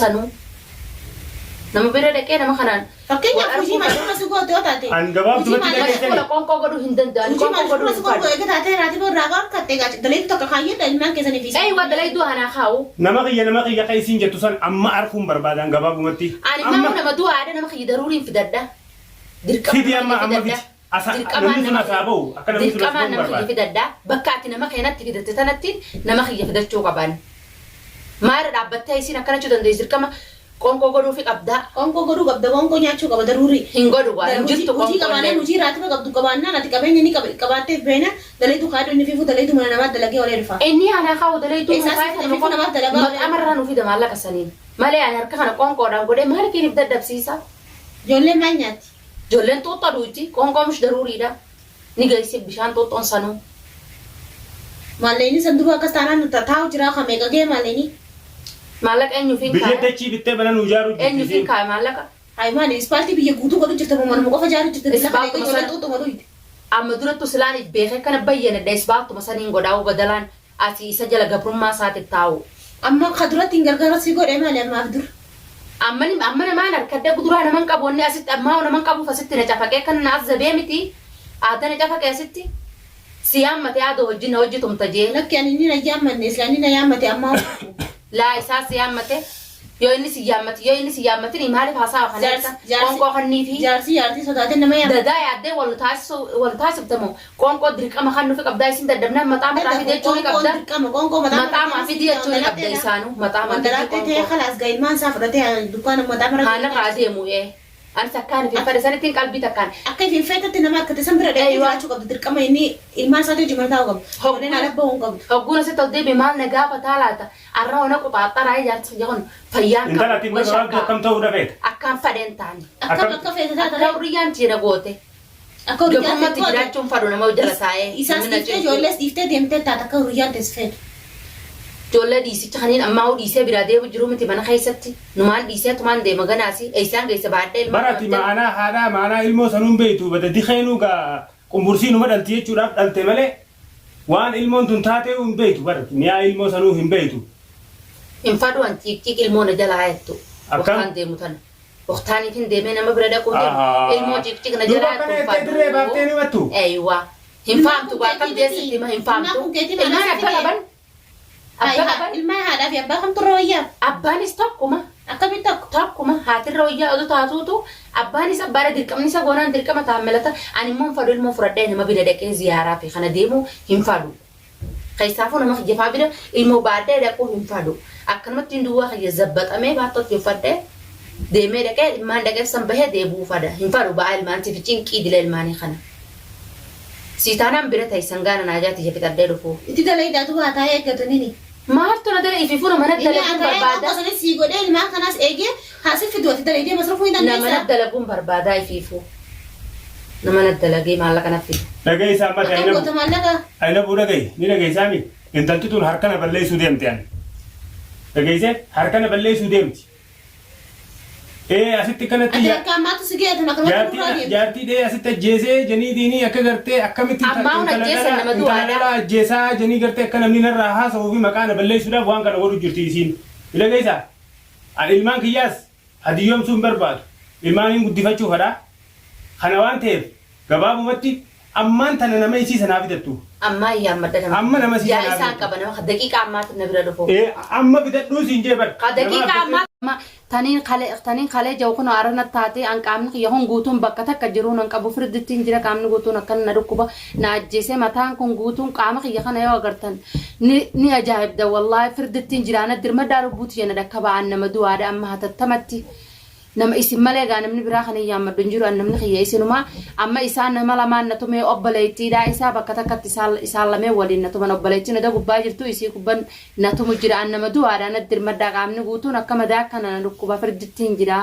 Sanuu nama bira dhaqee nama kanaan Fakkeenyaaf wal hojii arguu fedha. maashina si goote yoo taate. An gabaabdumatti Hojii dhageessani. Mashquula qoonqoo godhuu hin danda'an. Hojii Qoonqoo godhuu maashina hin si goote fedhu. eega taatee raatiba irraa harkatte egaa daleetu takka kaayyadha ilmaan keessanii fi Ee waa dalayduu anaa kaa'u. Nama kiyya kan isiin jettu san amma arguun barbaadan gabaabumatti. Ani Amma immoo nama du'aadha nama kiyya daruuriin fidadha. Dirqama fidi nama amma kiyya amma fidadha. fidi. Asa Dirqamaan namni sun nama asaa bahu akka namni sun as dirqamaan bahu nama kiyya barbaada. fidadha. Bakka ati nama keenatti fidatte tanatti nama kiyya fidachuu qaban. Maara dhaabbattee isiin akkana jechuu dandeessi dirqama qoonqoo godhuufi qabdaa. Qoonqoo godhuu qabda qoonqoo nyaachuu qaba daruurii. Hin godhu waa hin Hojii jirtu hojii qabaannaan qoonqoolleen. hojii raatiba qabdu qabaannaan ati qabeenya ni qabaattee beena daleetu kaadhu inni fiifuu daleetu mana namaa dalagee olee dhufa. Inni anaa kaa'u dalayduu Eessaas mukaa fida kana fiifuu namaaf dalagaa olee maqaa marraa nu fida maallaqa saniin. Malee ani harka kana qoonqoodhaan godhee maaliif dadhabsiisa? Ijoolleen maal nyaatti? Ijoolleen xuuxxoo dhuyti qoonqoo mush daruuriidha. Ni geessi bishaan xuuxxoon sanuu. Maallaqni san duruu akkas taanaan taa'u jira kan meeqa ga'e maallaqni? Maallaqa eenyuuf hin Biyya kaaya? dachii bittee mana nuu ijaaru jirti Eenyuuf hin isiin. kaaya maallaqa? Hayi maali ispaaltii biyya guutuu godhu jirta moo manuma qofa ijaaru jirta dilla kana Ispaaltuma ijoolleen sana xuuxxuma dhuyte. amma durattu silaan if beekee kana bayyanadha ispaaltuma saniin godhaa'u badalaan asii isa jala gabrummaa isaati taa'u. Amma ka duratti hin gargaara si godhe maali ammaaf dur. Amma amma namaan harkadde guduraa naman qabu wanni asitti ammaa naman qabuuf asitti na cafaqee kan na azzabee miti aada na cafaqee asitti si yaammate aada wajjin na wajji tumta jee. Lakki ani inni na yaammanne isla inni na yaammate ammaa Laa isaa si yaammate yoo inni si yaammate yoo inni si yaammatin maaliif haasawa kana Jaarsi erga jaarsi qoonqoo kanniifi jaarsi jaartii sodaatee nama yaammate. dadaa yaaddee wal taasisu wal taasiftamu qoonqoo dirqama kan nufi qabdaa isin dadhabnaan mataa mataa fidee jechuu ni Qoonqoon qabda dirqama qoonqoo mataa mataa maa fidii jechuu ni qabda isaanu mataa maa fidii Wandalattee ta'ee qoonqoo kalaas gaa ilmaan isaa fudhatee dukkaana mataa mara haana kaa deemu ee ani takkaan fi fedhe sanittiin qalbii takkaan Akka ifin feetetti nama akka san bira dhaqee Eeywa. jiraachuu qabdu dirqama inni ilmaan isaatii hojii mana taa'uu qabdu. Ijoolleen haala bahuu hin qabdu. Hogguun asitti ol deebi'e maal na gaafataa laata? Arra ona quxaaxxaraa ijaarsa kiyya kun fayyaan Intala ati qabu gabaabduu shakkaa akkam ta'uu dhafeeta? akkaan fadheen taane. Akkam Akkam- akka feete taata Akka hurriyyaan tiina goote. Akka huriyyaan Gabrummaatti teessoo jiraachuun fadhu nama jala taa'ee. Isaas namni na dhiiftee cinqu. ijoollees dhiiftee deemtee taata akka huriyyaan teessu feetu. Ijoollee dhiisicha kaniin ammaa hoo dhiisee biraa deemu jiru miti mana keessatti. Numaan dhiisee tumaan deema ganaasi. Eessaan geesse baadhee ilmaan Barati qabattee. ma'anaa haadhaa ma'anaa ilmoo sanuun beektu bada dikeenuu gaa qumbursii numa dhalti jechuudhaaf dhalte malee waan ilmoon tun taatee hin beektu barati mi'aa ilmoo sanuu hin beektu. Hin fadhu an ciiqciiq ilmoo na jalaa jettu. Akkam? Waqtaan deemu tana. Waqtaaniif hin deemee nama bira dhaquu deemu. Ahaa. Ilmoo ciiqciiq na Duuba jalaa akkana jettu hin jettee dirree baaftee fadhu. ni hubattu? Eeywa. Hin faamtu gaa akkam jeessitti hima hin faamtu. Ilmaan kun keetii Ilmaan maal abbaa qaban. Abbaa qaban. Ilmaan haadhaa fi abbaa kamtu irra wayyaa? Abbaanis tokkuma. Akkamitti tokko? Tokkuma haatirra wayyaa oduu taatuutu abbaanis abbaadha dirqamni isa goonaan dirqama taammelata ani immoo hin fadhu ilmoo fudhadhee nama bira dhaqee ziyaaraa fi kana deemuu hin fadhu. Keessaafuu nama kiyyafaa bira ilmoo baadhee dhaquu hin fadhu. Akkanumatti hin duwwaa kiyya zabbaxamee baattootti uffadhee deemee dhaqee ilmaan dhaqee san bahee deebi'uu fada. Hin fadhu ba'aa ilmaantii fi cinqii dila ilmaanii kana. Siitaanaan bira ta'e sangaana naajaa tiyya fixadhee dhufuu. Itti dalaydaatu waa taa'ee eeggatu nini. Maaltu na dala ifi funa mana Inni dalaguun akaayee barbaada. qoonqoo sanis sii godhee ilmaan kanaas eegee haasif fidu ati dalaydee masrufuu hin Nama na dandeessaa? dalaguun barbaadaa ifiifuu. Nama na dalagee maallaqa na fidu. Dhageessaa amma Akkam goota maallaqa? Ayinabuu dhaga'i ni dhageessaa mi? Intalti tun harka na balleessuu deemti ani. Dhageessee harka na balleessuu deemti. Ee asitti kanatti Ati akka ammaatu si ga'e tun akkanumatti jaartii nurraa deemti. jaartii dhee asitti ajjeesee janii diinii akka gartee akkamitti Ammaa hun intala ajjeesan dhalaa nama intala du'aadha. dhalaa ajjeesaa janii gartee akka namni narraa haasa'uu fi maqaa na balleessuudhaaf waan kana godhu jirti isiin. Ni dhageessaa? Ani ilmaan kiyyaas hadiyyoomsuu hin barbaadu. Ilmaan hin guddifachuu fedha. Kana waan ta'eef gabaabumatti ammaan tana nama isii sanaa fidattu. Ammaa yaammadha nama. Amma nama si Yaa sanaa isaan fidattu. qaba nama daqiiqaa ammaatti na bira dhufu. Ee amma fidadhuu siin jee bar. Ka daqiiqaa Nama ammaa amma taniin kalee taniin kalee jiru kun arana taatee an qaamni kiyya kun guutuun bakka takka jiruu nan qabu firdittiin jira qaamni guutuun akkana na dhukkuba na ajjeesee mataan kun guutuun qaama kiyya kana yoo agartan ni ni ajaa'ibda wallaahi firdittiin jira ana dirmadhaa lubbuu tiyya na dhakkaba an nama du'aadha amma hatattamatti nama isin malee gaa namni biraa kan hin yaammadhu hin jiru an namni kiyya isinumaa amma isaan nama lamaan na tumee obboleettiidha isaa bakka takkatti isaan isaan lameen waliin na tuman obboleettiin oda gubbaa jirtu isii gubban na tumu jira an nama du'aadha na dirmadhaa qaamni guutuun akka madaa akkana na dhukkuba firdittiin jira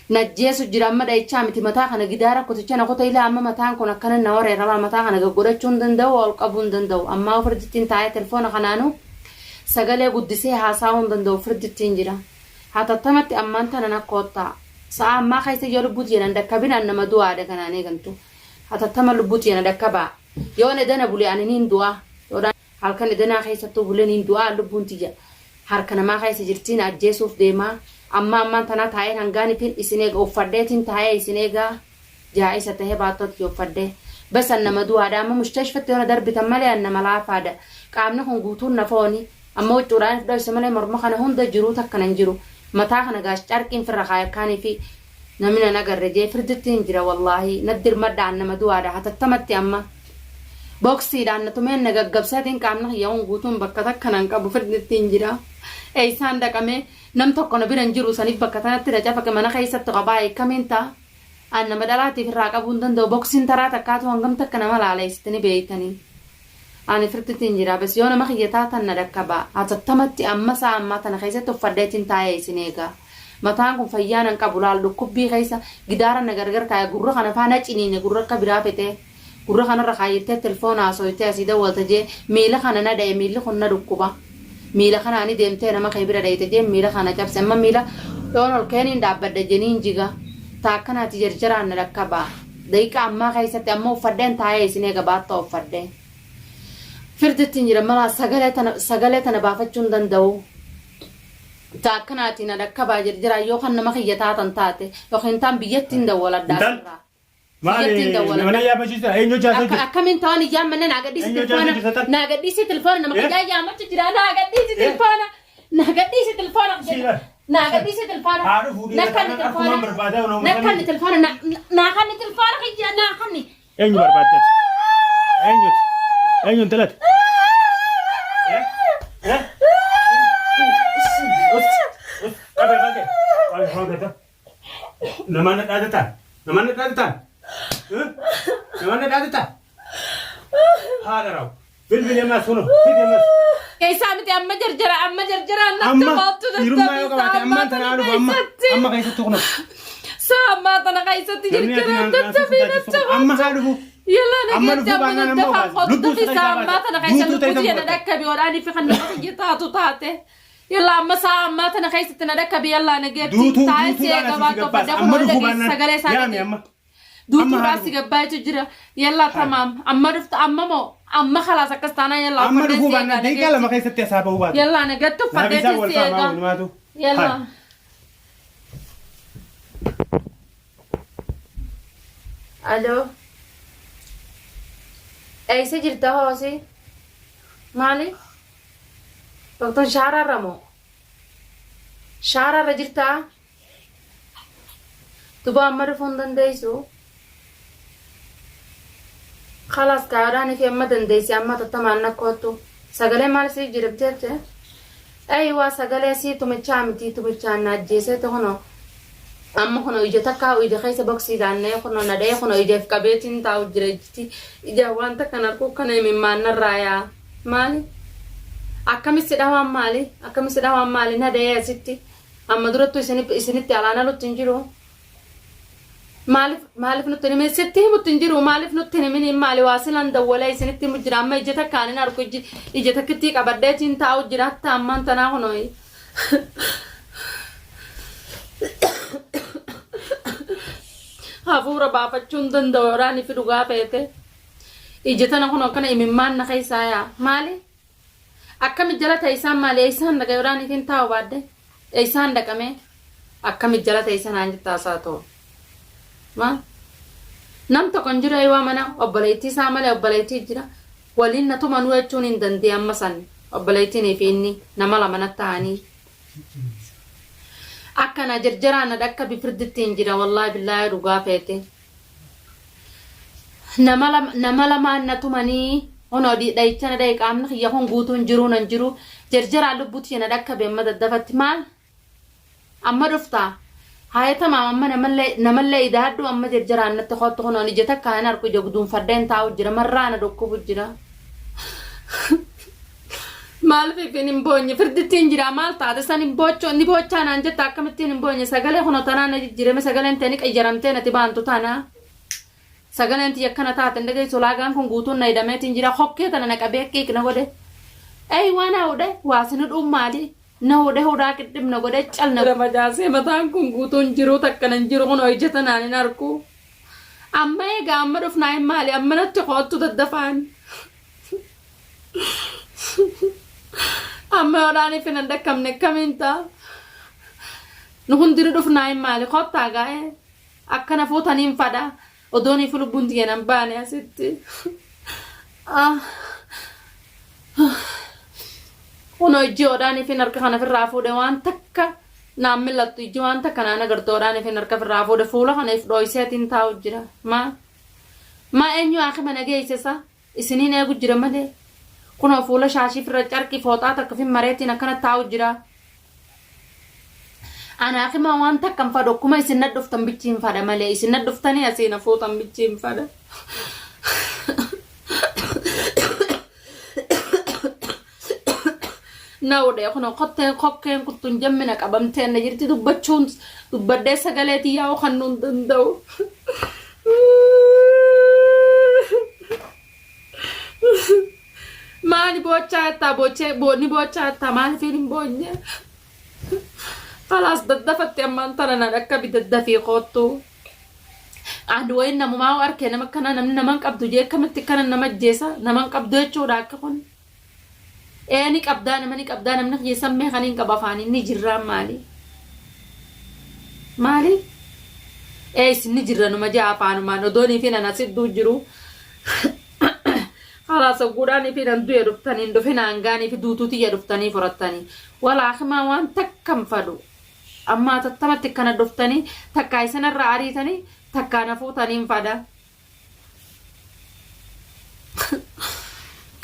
najjeesu jira amma dhahichaa miti mataa kana gidaara kuticha na kuta ilaa amma mataan kun akkana na wareera laa mataa kana gaggodhachuu hin danda'u ol qabuu hin danda'u ammaa firdittiin taa'ee telefoona kanaanu sagalee guddisee haasa'uu hin danda'u firdittiin jira. Hatattamatti ammaan tana na koottaa. Sa'aa ammaa keessa yoo lubbuu tiyya nan dhakkabin an nama du'aadha kanaan eegantu. Hatattama lubbuu tiyya na dhakkabaa. Yoon edana bule ani niin du'a. Yoodhaan halkan edanaa keessattuu bule niin du'a lubbuun tiyya. Harka namaa keessa jirtii na ajjeesuuf deemaa. Amma ammaan tanaa taa'een hangaanitiin isin eega uffadheetiin taa'ee isin eegaa. Jaa'isa tahee baattoo tiyya uffadhee. Bas an nama du'aadha amma mustashfatti yoo na darbitan malee an nama laafaadha. Qaamni kun guutuun na fooni. Amma huccuudhaan if dhoysa malee morma kana hunda jiruu takka nan jiru. Mataa kana gaas carqiin firra kaaya akkaanifi namni nan agarre jee firdittiin jira wallaahi. Nat dirmadhaa an nama du'aadha hatattamatti amma. Boksiidhaan na tumeen na gaggabseetiin qaamni kiyya kun guutuun bakka takka nan qabu firdittiin jira. Eeysaan dhaqa mee nam tokko na bira hin jiru saniif bakka tanatti na cafaqe mana keeysatti kophaa eekkamiin ta'a. An nama dhalaatiif irraa qabuu hin danda'u. Boksiin taraa takkaatu hangam takka nama laaleessiti ni beeytanii. Ani firtittiin jira. Bas yoo nama kiyya taatan na dhaqqabaa. Hatattamatti amma sa'a ammaa tana keessatti uffadheetiin taa'ee isin eega. Mataan kun fayyaa nan qabu laal dhukkubbii keessa gidaara na gargar kaaya gurra kana faa na ciniine gurra akka biraa fetee gurra kanarra kaayyattee telefoona haasoytee asii dawwalta jee miila kana na dha'e miilli kun na dhukkuba. Miila kanaani deemtee nama kee bira dhayxe jeen miila kana cabse amma miila yoon ol ka'ee niin dhaabbadha jeniin jiga ta akkanaati jarjaraan na dhaqqabaa daqiiqaa ammaa keessatti amma uffadheen taa'ee isin eega baattoo uffadhee firdittiin jira malaa sagalee tana sagalee tana baafachuu hin danda'u ta akkanaati na dhaqqabaa jarjaraan yoo kan nama kiyya taatan taate yookiin taan biyyattiin dawwaladha Intal asirraa maali biyyattiin nama na dawwaladha. yaamachiisa eenyu jaasoo Akka jirta akkamiin ta'an hin yaammanne naa gadhiisi eenyu jaasoo tilfoona jirta tan naa gadhiisi tilfoona nama eh kiyyaa yaamachu jira naa gadhiisi eh tilfoona naa gadhiisi tilfoona si jedha ilaal naa gadhiisi tilfoona haa dhufu dhiira nakkanni taanaan tilfoona akkumaan barbaadaa nama nakkanni sanii tilfoona naa kanni tilfoona kiyya naa kanni eenyu barbaaddati eenyuti eenyu intalati eh eh us us qabe qabe qabe qabe Namaan na dhaadataa? Namaan na dhaadataa? Namaan na dhaadataa? Haadha rawu. Bilbili ammas kuno. Fidi ammas. Keessaa miti amma jarjara amma jarjara natti Amma koottu dhiirummaa yoo dadhabisa qabaate ammaa ammaan tana tana dhufu amma keessatti. amma keessatti kuno. Saa ammaa tana keessatti Namni ati jarjara naan naan dadhabii sodaachiftu natti kun amma koottu. haa dhufu. Yalla Amma nageetti dhufuu amma baannaan amma daddafaa obaasa. koottu Lubbuu dafii isa saa isaa ammaa baasa. tana keessa Guutuu ta'e lubbuu isa tiyya na fudhatta. dhakkabi waraanii fi kan nama kiyya taatu taate. Yalla amma sa'a ammaa tana keessatti na dhakkabi yallaa nageetti Duutuu taa'ee si duutuudhaan eega asii si baatoo gabbaasa. fadda Amma kun dhufuu dhageessi baannaan sagalee isaa yaami dhagee. amma. Amma haa Duutuudhaan si dhufu. gabbaachu jira. Yallaa Haa. tamaam amma dhufta amma moo amma khalaas akkas taanaan yallaa Amma uffadhee dhufuu si eegaa baannaan daqiiqaa nageetti. lama keessatti asaa bahuu baatu. Yallaa nageetti Naaf uffadheetiin isaan wal si faamaa eegaa. walumaatu. Haa. Yallaa. Aloo. Eessa jirta hoosi? Maali? Doktor shaaraarra moo? Shaaraarra jirtaa? Duba amma dhufuu hin dandeessu? Kalaas kaayodhaan fi amma dandeessi amma tattamaan na koottu. Sagalee maal sii jiribteette? Ayiwaa sagalee sii tumichaa miti tumichaan na ajjeeseeti kunoo. Amma kunoo ija takkaa ija keessa boksiidhaan na'ee kunoo na dha'ee kunoo ijaaf qabeetiin taa'u jira ijjiti. Ijaan waan takkan arguu kana imimmaan narraa yaa. Maali? Akkami si dhawaan maali? Akkami si dhawaan maali? Na dha'ee asitti. Amma durattuu isinitti alaan alutti hin jiru. Maaliif maaliif nutti hin himin? Sitti himutti hin jiru. Maaliif nutti hin himin? Maali waa silan dawwalee isinitti himu jira. Amma ija takkaan hin argu. Iji ija takkittii qabadheetiin taa'u jira. Hatta ammaan tanaa kunoo. Hafuura baafachuu hin danda'u yoodhaan fi dhugaa feete. Ija tana kunoo akkana imimmaan na keessaa yaa. Maali? Akkami jala teessaan maali? Eessaan dhaqa yoodhaan isin taa'u baadde? Eessaan dhaqamee? Akkami jala teessa naan jettaa isaa ta'u? Maal? Nam tokko hin jiru eewaa mana obboleettii isaa malee obboleettii jira. Waliin na tumanuu jechuun hin danda'e amma san obboleettiinii fi inni nama lama na ta'anii. Akka na jarjaraan na dhaqqabi firditti hin jira wallaahi billaahi dhugaa feete. Nama lama nama lamaan na tumanii kunoo dhayicha na dhaye qaamni kiyya kun guutuun jiruu nan jiru jarjaraan lubbuu tiyya na dhaqqabe amma daddafatti maal amma dhuftaa haya tamaam amma namallee namallee idaadhu amma jarjaraan natti koottu kunoon ija takkaan hin arku ija guduunfadheen taa'u jira marraa na dhukkubu jira. Maaliif ifin hin boonye firdittiin jira maal taate san hin boochoo ni boochaa naan jetta akkamittiin hin boonye sagalee kuno tanaa na jijjiirame sagaleen tee ni qayyaramtee nati baantu tana sagaleen tiyya akkana taate hin dhageessu laagaan kun guutuun na hidhameetiin jira hokkee tana na qabee qiiq na godhe ey waan na hudhe waa sin hudhuun maali na hudhe hudhaa qidhib na godhe cal na facaasee mataan kun guutuun jiruu takka nan jiru kun ija tanaan hin arku amma egaa amma dhufnaa hin maali amma natti koottu daddafaan. Amma Amma yoo dhaaniif hin dhaqqabne akkamiin ta'a? Nu hundinuu dhufnaa hin maali? Kottaa gaa'ee akkana fuutaniin fadha. Odooniif lubbuun tiyya nan baane asitti. Ah. Kunoo ijji odhaaniif hin harka kana ofirraa fuudhe waan takka naan mil'attu ijji waan takka naan agartu odhaaniif hin harka ofirraa fuudhe fuula kana if dhooyseetiin taa'u jira. Maa? Maa eenyu haakima na geesse sa? Isiniin eegu jira malee. Kunoo fuula shaashii firra carqii fooxaa takka fin mareetiin akkana taa'u jira. Ana hakimaa waan takka hin fadhu akkuma isin na dhuftan bichi hin fadha malee isin na dhuftanii asii na fuutan bichi hin fadha. Na udhee kunoo kotteen kokkeen kuttun jammina qabamtee na jirti dubbachuun dubbadhee sagalee tiyyaa kan nun danda'u. Maali boochaa jettaa boochee boonni boochaa jettaa maaliif hin boonye? Kalaas daddafatti ammaan tana na dhaqqabi daddafii koottu. Ani wayin namumaa arkee nama akkanaa namni nama hin qabdu jee akkamitti akkana nama ajjeesa nama hin qabdu jechuudha akki kun. Ee ni qabdaa nama ni qabdaa namni kiyya sammee kan hin qaba afaanii ni jirraan maali? Maali? Ee isin ni jirra numa jaa afaanumaan odoonii fi nan asidduu jiru. Kalaas ogguudhaanii fi nan du'e dhuftanii hin dhufin hangaanii fi duutuu tiyya dhuftanii furattanii. Walaakimaa waan takka hin fadhu. Amma atattamatti akkana dhuftanii takkaa isinirraa ariitanii takkaa na fuutanii hin fadha.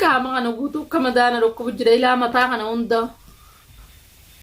Qaama kana guutuu akka madaana dhukkubu jira ilaa mataa kana hunda.